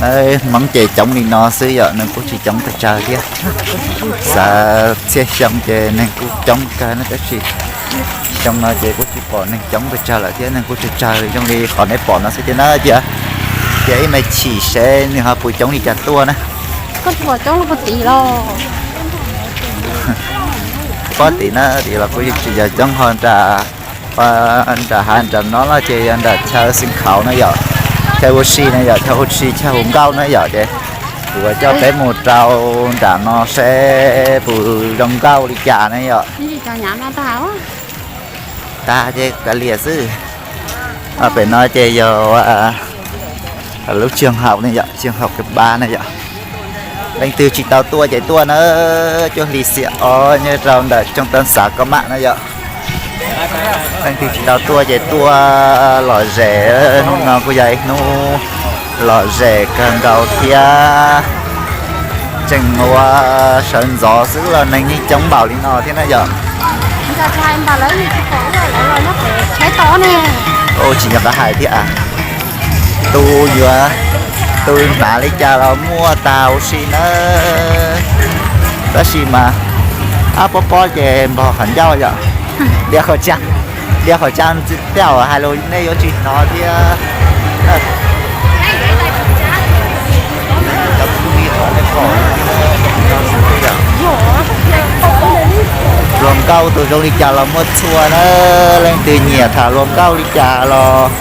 Nawb, Hmoob ces coob li no xwb yom, neeg kuj tsis coob pes tsawg thiab. Xav txhiaj xyoo ces neeg kuj coob kawg no tab sis xyoo no ces kuj tsis pom neeg coob pes tsawg lawm thiab, neeg kuj tsawg tsawg zoo li qhov nej pom no xwb thiab na. Cia, cia ib me chim seb nws ho puas coob li cas tuaj na. Pob tim na, tim los kuj tsis yog coob ho nram, nram hav nram no los ces yog nram chaw Xeev Khaum na yom, chaw Hu Si na yom, chaw Hu Si, chaw Hu Nkauj na yom, ces kuv coj peb mus rau nram no seb puas zoo nkauj li cas na yom. Tag ces kav liam xwb. Pem no ces yog lub trường học na yom, trường học cấp ba na yom. Leej twg tsis tau tuaj ces tuaj na, cuaj hli xiab ob nyob rau ntawm trung tâm xã Kom Mam na yom. Leej twg tsis tau tuaj ces tuaj lom zem, hnub no kuj yog ib hnub lom zem kawg nkaus thiab. Tseem ua sawv ntxov xwb los neeg yeej coob npaum li no thiab na yom. Tsis nco qab hais thiab, tus yuav, tus hnav li cas los muaj tag huv si nawb. Tab sis mas ab pob pob ces npog qhov ncauj yom. Đeo khẩu trang, đeo khẩu trang, tej zaum hais lus nej yuav tsis hnov thiab. Hluas nkauj tus zoo li cas los muaj txhua na, leej twg nyiam tham hluas nkauj li cas los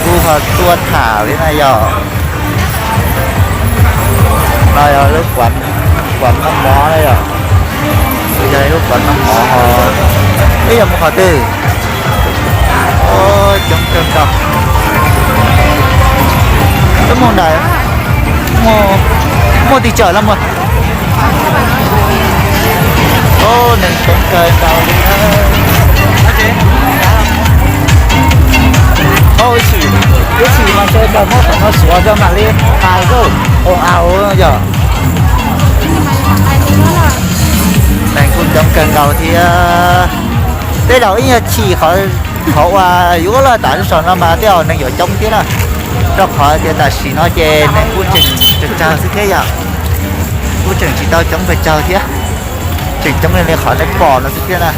kuj ho tuaj tham li na yom. No yog lub quán, quán noj mov na yom. Yog lub quán noj mov ho, ib yog mus qhov twg? Coob kawg nkaus. Twb mus ntawd, muaj, muaj tim tsawm los muaj. Neeg coob kawg nkaus li. Ib chim, ib chim mas sawv daws muab qhov no suav rau mam li hais lauj, ồn ào yom. Neeg kuj coob kawg nkaus thiab. Tej zaum ib nyuag chim qhov, qhov uas yuav los tam sim no mas tej zaum neeg yuav coob thiab na. Rau qhov tias tam sim no ces neeg kuj tseem tsawg tsawg xwb thiab yom. Kuj tseem tsis tau coob pes tsawg thiab. Tseem coob li qhov nej pom no xwb thiab na.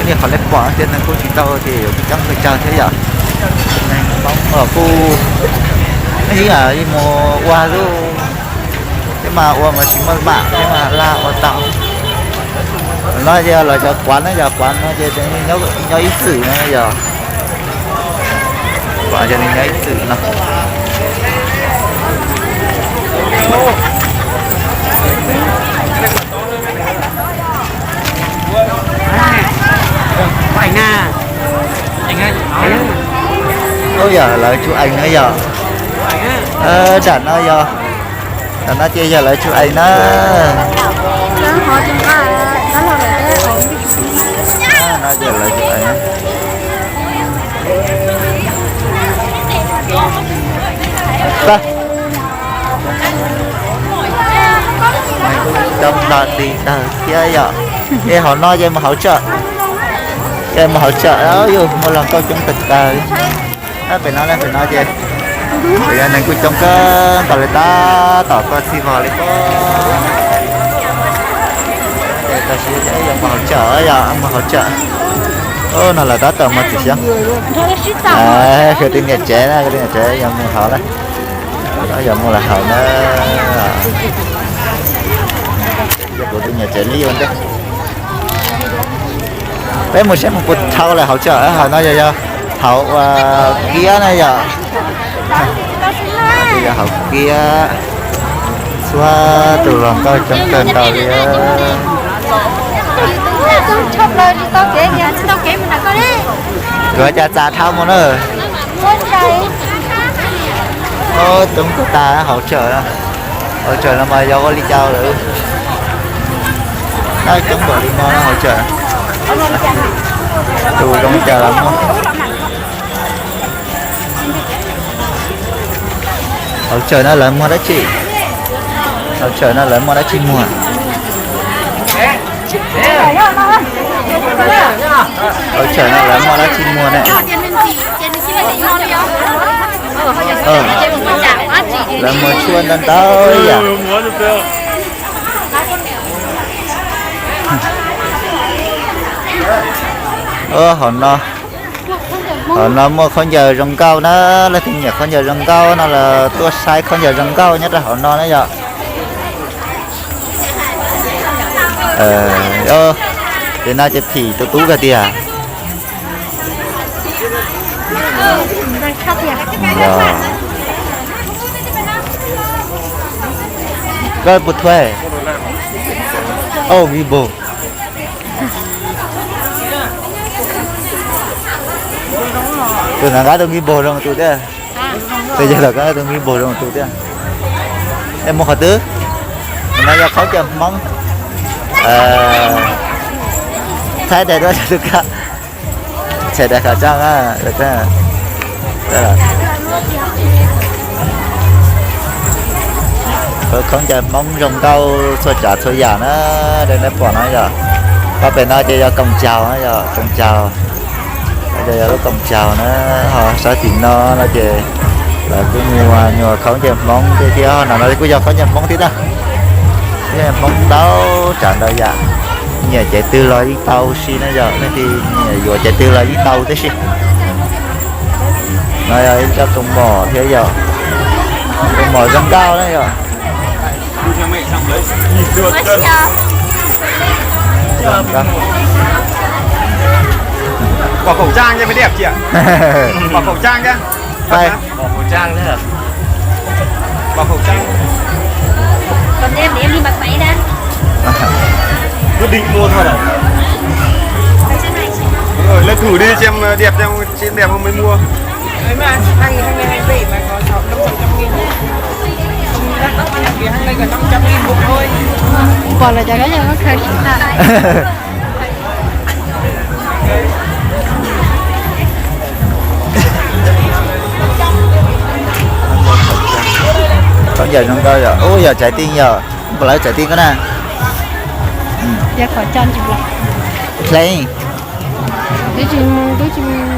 Li qhov nej pom no thiab, neeg kuj tsis tau ces yuav coob pes tsawg thiab yom. Neeg Hmoob los kuj, nej yeej mus ua lub, thiab mas ua mas tsis muaj mam thiab mas laj ua tau. No ces los cov quán na, yog quán no ces nyob ib txwm na yog, quán ces nyob ib txwm no. Ub, yog lawv chụp ảnh na yog. Nram no yog, nram no ces yog lawv chụp ảnh na. No ces lawv chụp ảnh. Coob ntag, tis tawg thiab yom. Es hauv no ces mus hauv tsev, ces mus hauv tsev, yus muaj hluas nkauj coob tag tag. Pem no, pem no ces yog neeg kuj coob kawg nkaus li, tab tom koj txhij vog li koj. Tam sim no mus hauv tsev, yog mus hauv tsev. No lawv tab tom mus txiv xyoob. Kuv tus niam tsev na, kuv tus niam tsev yog mus hauv na, yog mus lawm hauv na. Yog kuv tus niam tsev li ua ntej. Peb mus saib mus puas dhau lawm hauv tsev, hauv no yog, yog hauv kiab na yom. Yog hauv kiab. Txhua tus hluas nkauj coob kawg nkaus li. Yuav cas txav dhau mus na. Coob tag hauv tsev, hauv tsev no mas yog ua li cas lawm. Coob npaum li no hauv tsev. Tus zoo li cas los muaj. Hauv tsev no lawv muag dab tsi? Hauv tsev no lawv muag dab tsi muag? Hauv tsev no lawv muag dab tsi muag ne? Lawv muag tshuaj ntau ntau yam. Hauv no, hauv no muaj khaub ncaws zoo nkauj na, leej twg nyiam khaub ncaws zoo nkauj no los tuaj saib khaub ncaws zoo nkauj nyob rau hauv no na yom. Ces no ces phim tus tub kawg tiag. Koj puas thuaj? Ov, Vivo. Tus ntawd nqa tus Vivo zoo tus thiab. Tus yawg tom qab tus Vivo zoo tus thiab. Es mus qhov twg? No yog khaub ncaws Hmoob. Thaib daim duab tus kab, txhais daim khov tsaj na. Khaub ncaws Hmoob zoo nkauj txhua tsav txhua yam na, nej pom no yom. Pab pem no ces yog koom caug na yom, koom caug. Yog lub koom caug na, ho sab tim no no ces lawv kuj muag nyuag khaub ncaws Hmoob thiab, ho no no kuj yog khaub ncaws Hmoob thiab na. Khaub ncaws Hmoob ntau tsav ntau yam, nyiam cev twg los yeej tau si na yom, nej leej twg nyiam yuav cev twg los yeej tau tib si. No yog ib co kaus mom thiab yom, kaus mom zoo nkauj na yom. Bỏ khẩu trang cho mới đẹp chị ạ. Bỏ khẩu trang nhá. Đây. Bỏ khẩu trang nhá. Bỏ khẩu trang. Còn em thì em đi bật máy đã. Quyết định mua thôi rồi. Đúng rồi, lên thử đi xem đẹp không, xem đẹp không mới mua. Ấy mà, hàng, hàng này hàng rẻ mà có sáu, năm sáu trăm nghìn. Không đắt lắm, hàng này có năm trăm nghìn một thôi. Còn là chả có gì có thời gian. Khaub ncaws zoo nkauj yom, ub yog tsav ti yom, npam lawv tsav ti koj na. Plain. Twb tsis mus, twb tsis mus.